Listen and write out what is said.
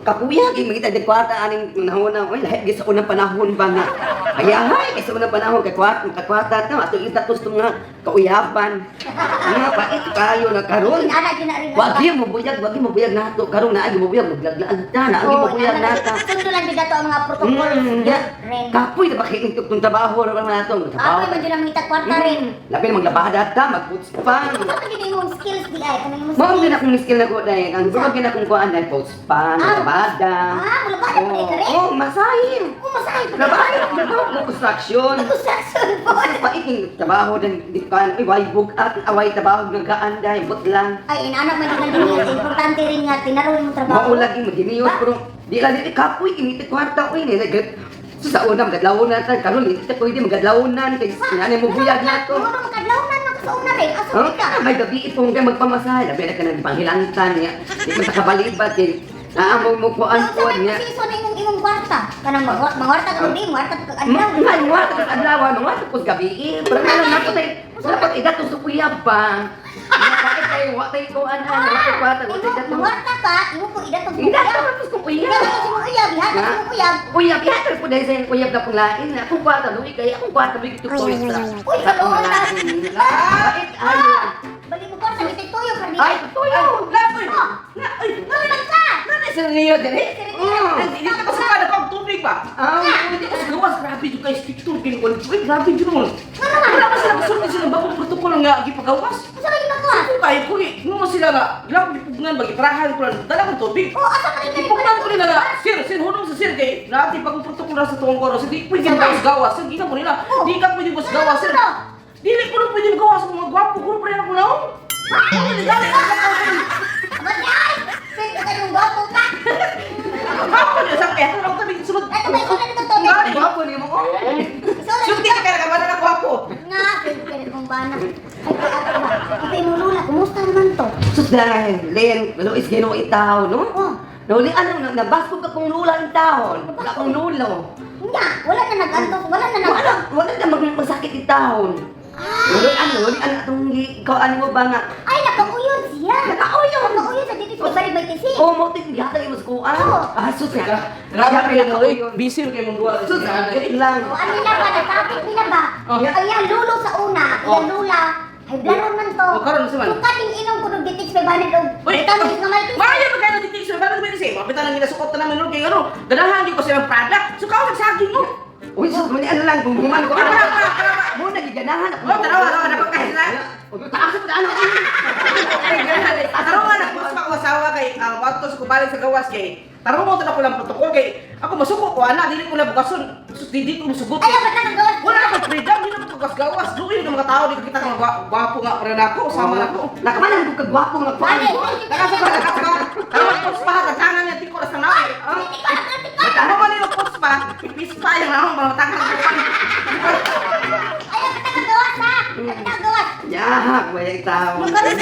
Kakuya, kay magita din kwarta aning panahon na, oy, lahi gyud sa unang panahon ba nga. Kaya hay, kay sa unang panahon kay kwarta, kwarta ta ato itatos tong nga kauyapan. Nga pait kayo na karon. Inana gyud na rin. Wag gyud mo buyag, wag gyud mo buyag nato karon naa gyud mo buyag maglaglaan ta, naa gyud mo buyag nata. Sundo lang gyud nato ang mga protocols. Ya. Ren. Kapoy na ba kay itong trabaho ra ba nato, trabaho. Kapoy man jud ang mangita kwarta rin. Labi na maglabada ta, magputspan. Unsa man jud imong skills di ay kanang imong Mao skills? gyud akong skill na ko dai. Ang bulag gyud akong kuan dai putspan, Ah. labada. Ah, mulabada pa kay ka rin? Oh, masahe. Umasahe pa. Trabaho, trabaho mo construction. Construction po. Pait yung trabaho din di kan ay way bug at away trabaho ng kaan dai but lang. Ay, inana man jud ang diniyos. Importante rin nga tinarong imong trabaho. Mao lagi maginiyos pero di lang di kapoy init kwarta oy ni so, sa una magadlawonan ta karon di ta pwede magadlawonan kay ngani mo buyag nato. Ano makadlawonan man ka sa una rin? Asa Huh? ka? May gabi itong kay magpamasahe labi na ka nang panghilantan niya. Di man ta kabalibad kay naa mo mo kuan Unsa kuan may niya. proseso na imong imong kwarta? Kanang mangwarta ka gabi, mangwarta ka adlaw. Mga mga ta adlaw, mga tapos gabi. Pero nga lang nato tay dapat idato sa uyab pa. Napait tayo, wa tayo kuan ana, wa tayo kwarta, wa tayo Imo dato. mangwarta ka, imo pong idatong sa Idato uyab. tapos kong uyab. Idatong sa imong uyab, ihatag sa imong uyab. Uyab, ihatag po dahil sa iyong uyab na pong lain. Akong kwarta, luwi kaya akong kwarta, luwi ito po. Uy, kaloon na. Bait, ayo. Ah! Balik mo kwarta, bitay tuyo ka Ay, tuyo! Lapoy! Oh. Na, ay, Tulog ka! Nanay sa niyo, dali. Hindi ka kasi pa nagpag tubig ba? Ah, Hindi ko sa gawas, grabe yung kay stricto kay Uy, grabe yun mo. Wala pa sila kasunod sila bagong protocol nga gipagawas. Unsa ba gipagawas? Kung kayo ko eh, mo sila nga, grabe gipugngan ba giparahan ko lang, dala kong tubig. Oh, asa ka rin Gipugnan ko nila nga, sir, sir, hunong sa sir kay grabe bagong protocol ra sa tuwang koro. Sir, di pwede mo gawas, sir, gina mo nila. Di ka pwede mo gawas, sir. Dili ko na pwede gawas mga gwapo ko pa rin ako naong. Dili dali ako. Ba't ay? Sir, ka yung gwapo ka. Gwapo niya sa kaya ako tabi sunod. Ano ba ikaw na nito tubig? Gani. Gwapo niyo mo. Oh. Isulat Sulti ka kaya ka na gwapo. Nga, pwede ka rin kong bana. Ay, kay ato ba? Ito imong lula, kumusta naman to? Sus dahil, Len, Luis Ginoo itaw, no? Oh. Nuli, ano, nabaskog akong lula ang taon. Wala akong lulo. Nga, wala na nag-antos, wala na nag... Wala, wala na magsakit itaon. Nuli, ano, nuli, ano, itong ikaw, ano mo ba nga? Ay, nakauyon siya! Nakauyon! Nakauyon sa dito sa balik may tisi. Oh, mo tingin yata yung maskuan. Oo. Ah, sus nga. Grabe kayo no, eh. Nakauyon. Busy kay mong duwa. Sus, wait lang. O, ano nila ba? Nasapit nila ba? Oh. Ang iyang lulo sa una, iyang lula, ay blaron man to. Oh, karon sa man. Kung kating inom ko ng Ditix 500 og Uy, Vitamins nga may tisi. Maayo ba kayo dito sa barang may kasi? Mapitan lang nila suot na namin kay ano. Ganahan gyud ko silang product. So kaon saging mo. Uy, sus, muli, ano lang, kung gumano ko. Tara, tara, tara. Mo, nagiganahan ako. Oh, tanawa, tanawa, nako kay sila. Uy, taas mo, ano? Ay, ganahan. Tarong nga nagpost pa ako asawa kay wadto sa kubalik sa gawas kay. Tarong mo to na ko lang protocol kay ako masuko ko ana dili ko na bukason. Sus di ko musugot. Ay, ba't nakagawas? Wala akong freedom, di na ko gawas. Duin ng mga tao di ko kita nga gwapo nga pre nako, sama nako. Nakamanan ko kagwapo nga kuan. Bali, Nakasama nakasama. Tarong post pa tatangan niya tiko ra sa naon. Ano ba nila post pa? Pipis pa yung naon para matangan. Ay, ba't nakagawas ha? Ba't nakagawas? Yahak, may tao. Magkaroon